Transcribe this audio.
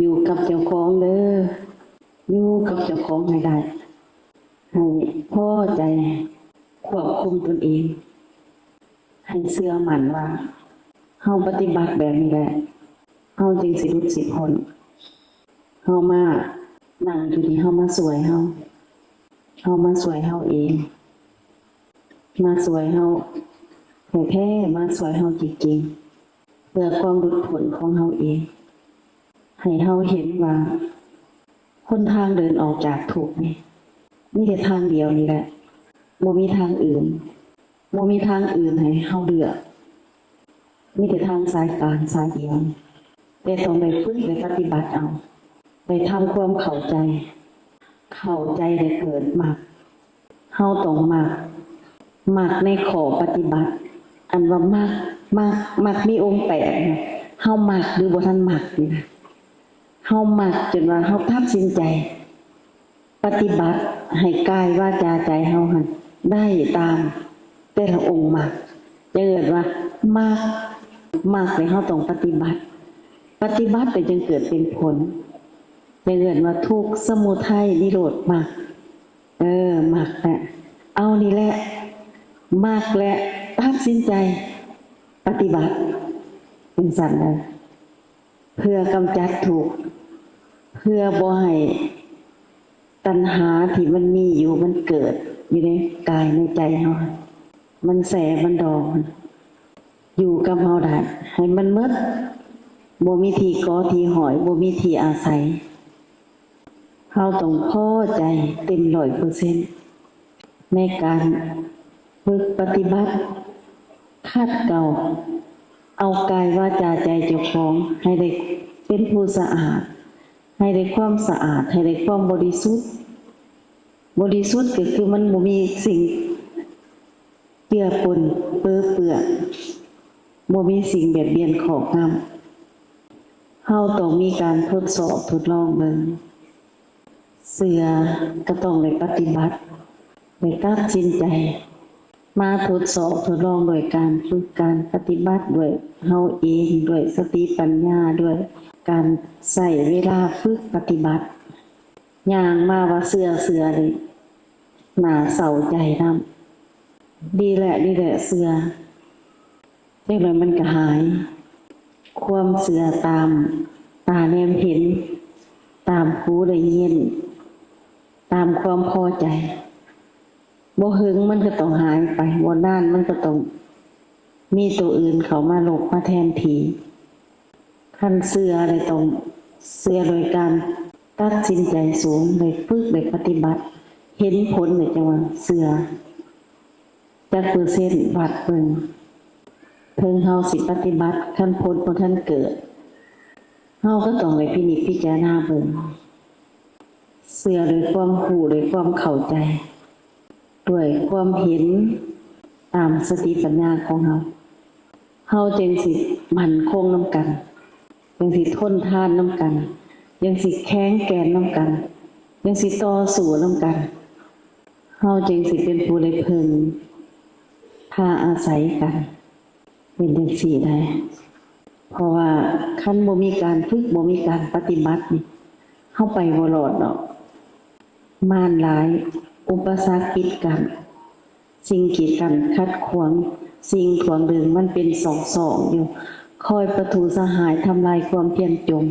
ຢູ່ກັບເຈົ້າຂອງເດີ້ ຢູ່ກັບເຈົ້າຂອງໃຫ້ໄດ້ ໃຫ້ພໍໃຈ ຄວບຄຸມຕົນເອງ ໃຫ້ເຊື່ອໝັ້ນວ່າ ເຮົາປະຕິບັດແບບນີ້ແຫຼະ ເຮົາຈຶ່ງຊິຫຼຸດຊິພົ້ນ. ເຮົາມານັ່ງຢູ່ນີ້ ເຮົາມາຊ່ວຍເຮົາ ເຮົາມາຊ່ວຍເຮົາເອງ ມາຊ່ວຍເຮົາແທ້ໆ ມາຊ່ວຍເຮົາຈິງໆ ເພື່ອຄວາມຫຼຸດພົ້ນຂອງເຮົາເອງ ໃຫ້ເຮົາເຫັນວ່າ ຫົນທາງເດີນອອກຈາກທຸກນີ້ ມີແຕ່ທາງດຽວນີ້ແຫຼະ ບໍ່ມີທາງອື່ນ ບໍ່ມີທາງອື່ນໃຫ້ເຮົາເລືອກ ມີແຕ່ທາງສາຍກາງສາຍດຽວ ແຕ່ຕ້ອງໄດ້ຝຶກ ໄດ້ປະຕິບັດເອົາ ໄດ້ທຳຄວາມເຂົ້າໃຈ ເຂົ້າໃຈ ໄດ້ເກີດມັກ ເຮົາຕ້ອງມັກ ມັກໃນຂໍ້ປະຕິບັດ ອັນວ່າມັກ ມັກ ມັກມີອົງແປດນະ ເຮົາມັກຫຼືບໍ່ທັນມັກນີ້ນະ ເຮົາມັກຈົນວ່າເຮົາຕັດສິນໃຈປະຕິບັດໃຫ້ກາຍ ວາຈາ ໃຈເຮົາຫັ້ນໄດ້ຕາມແຕ່ລະອົງມັກ ຈັ່ງເອີ້ນວ່າມັກ ມັກແລ້ວເຮົາຕ້ອງປະຕິບັດ ປະຕິບັດແລ້ວຈຶ່ງເກີດເປັນຜົນ ຈັ່ງເອີ້ນວ່າທຸກ ສະມຸໄທ ນິໂຣດ ມັກ ເອີ ມັກແຫຼະ ເອົານີ້ແຫຼະ ມັກແຫຼະ ຕັດສິນໃຈປະຕິບັດ ຈັ່ງຊັ້ນເດີ ເພື່ອກຳຈັດທຸກ ເພື່ອບໍ່ໃຫ້ຕັນຫາທີ່ມັນມີຢູ່ ມັນເກີດຢູ່ໃນກາຍໃນໃຈເຮົາ ມັນແຊມັນດອງ ຢູ່ກັບເຮົາໄດ້ ໃຫ້ມັນໝົດ ບໍ່ມີທີ່ເກາະທີ່ຫ້ອຍ ບໍ່ມີທີ່ອາໄສ. ເຮົາຕ້ອງພໍໃຈເຕັມຮ້ອຍເປີເຊັນ ໃນການຝຶກປະຕິບັດ ຂັດເກົາ ເອົາກາຍ ວາຈາ ໃຈເຈົ້າຂອງ ໃຫ້ໄດ້ເປັນຜູ້ສະອາດ ໃຫ້ໄດ້ຄວາມສະອາດ ໃຫ້ໄດ້ຄວາມບໍລິສຸດ ບໍລິສຸດກໍຄືມັນບໍ່ມີສິ່ງເຈືອປົນເປິເປື້ອນ ບໍ່ມີສິ່ງບຽດບຽນຄອບງຳ. ເຮົາຕ້ອງມີການທົດສອບທົດລອງເບິ່ງ ເຊື່ອກໍຕ້ອງໄດ້ປະຕິບັດ ໄດ້ຕັດສິນໃຈ ມາທົດສອບທົດລອງດ້ວຍການຝຶກການປະຕິບັດ ດ້ວຍເຮົາເອງ ດ້ວຍສະຕິປັນຍາ ດ້ວຍການໃຊ້ເວລາຝຶກປະຕິບັດ. ຍ່າງມາວ່າເຊື່ອ ເຊື່ອນີ້ໜ້າເສົ້າໃຈນຳ. ດີແຫຼະ ດີແຫຼະ ເຊື່ອ ຈັກໜ້ອຍມັນກໍຫາຍ. ຄວາມເຊື່ອຕາມຕາແນມເຫັນ ຕາມຫູໄດ້ຍິນ ຕາມຄວາມພໍໃຈ ບໍ່ເຫິງມັນກໍຕ້ອງຫາຍໄປ ບໍ່ນານມັນກໍຕ້ອງມີໂຕອື່ນເຂົ້າມາລົບມາແທນທີ່. ຄັນເຊື່ອແລ້ວຕ້ອງເຊື່ອໂດຍການຕັດສິນໃຈສູງ ໄດ້ຝຶກ ໄດ້ປະຕິບັດ ເຫັນຜົນ ແລ້ວຈັ່ງວ່າເຊື່ອ. ຈັກເປີເຊັນ ວັດເບິ່ງ ເຖິງເຮົາຊິປະຕິບັດ ຄັນຜົນບໍ່ທັນເກີດ ເຮົາກໍຕ້ອງໄດ້ພິນິດພິຈາລະນາເບິ່ງ ເຊື່ອດ້ວຍຄວາມຮູ້ ດ້ວຍຄວາມເຂົ້າໃຈ ດ້ວຍຄວາມເຫັນຕາມສະຕິປັນຍາຂອງເຮົາ ເຮົາຈຶ່ງຊິໝັ້ນຄົງນຳກັນ ຈຶ່ງຊິທົນທານນຳກັນ ຈຶ່ງຊິແຂງແກ່ນນຳກັນ ຈຶ່ງຊິຕໍ່ສູ້ນຳກັນ ເຮົາຈຶ່ງຊິເປັນຜູ້ໄດ້ເພິ່ງພາອາໄສກັນ ເປັນຈັ່ງຊີ້ໄດ໋. ເພາະວ່າຄັນບໍ່ມີການຝຶກ ບໍ່ມີການປະຕິບັດນີ້ ເຮົາໄປບໍ່ລອດດອກ. ມານຫຼາຍ ອຸປະສັກປິດກັ້ນ ສິ່ງກີດກັ້ນຂັດຂວາງ ສິ່ງຖ່ວງດຶງ ມັນເປັນຊ່ອງໆຢູ່ ຄອຍປະທຸສະຫາຍ ທຳລາຍຄວາມພຽນຈົມ.